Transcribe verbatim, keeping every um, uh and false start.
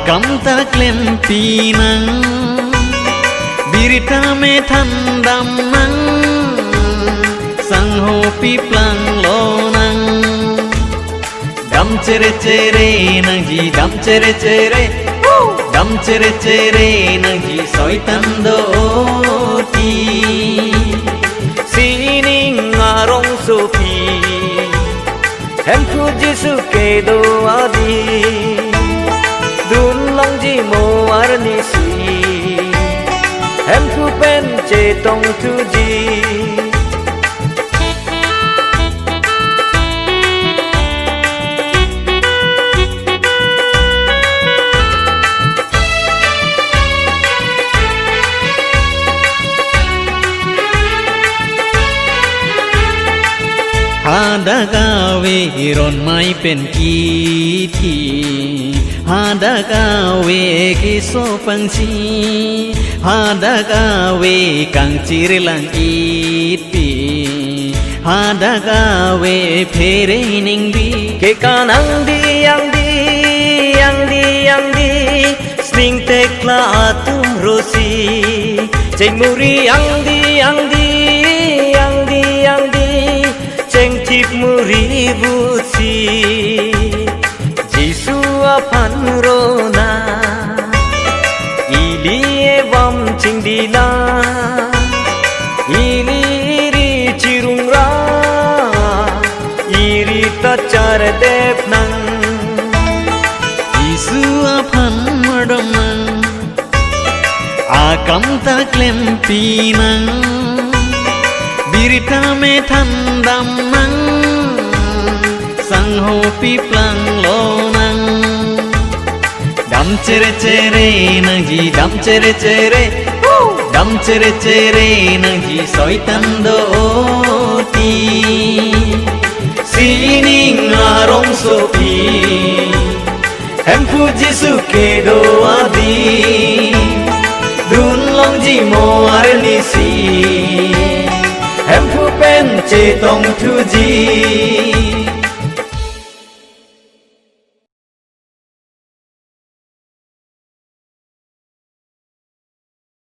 Akam ta klempi nang, birta me thandam nang, sangho pi plang lonang. Dam chere chere nangji, dam chere chere, dam chere chere nangji, soitan doti. Sining arongsopi, Hemphu Jisu kedo adi, dun longji mo arnisi, Hemphu pen chetongthuji. Hadak ave iron mai pen kithi, hadak ave keso pangsi, hadak ave kangchir lang-it pi, hadak ave phere ningbi. Kekan angdi angdi, angdi angdi, sning tekla atum rosi, chengmuri angdi angdi, angdi angdi, chengthip muri vutsi, Jisu aphan rona. Ili evam chingdila, ili iri chirungra, iri ta chardep nang, Jisu aphan mardom nang. Akam ta klempi nang, birta me thandam nang, sangho pi plang lonang. Dam chere chere nangji, dam chere chere, dam chere chere nangji, soitan doti. Sining arongsopi, Hemphu Jisu kedo adi, dun longji mo arnisi, Hemphu pen chetongthuji.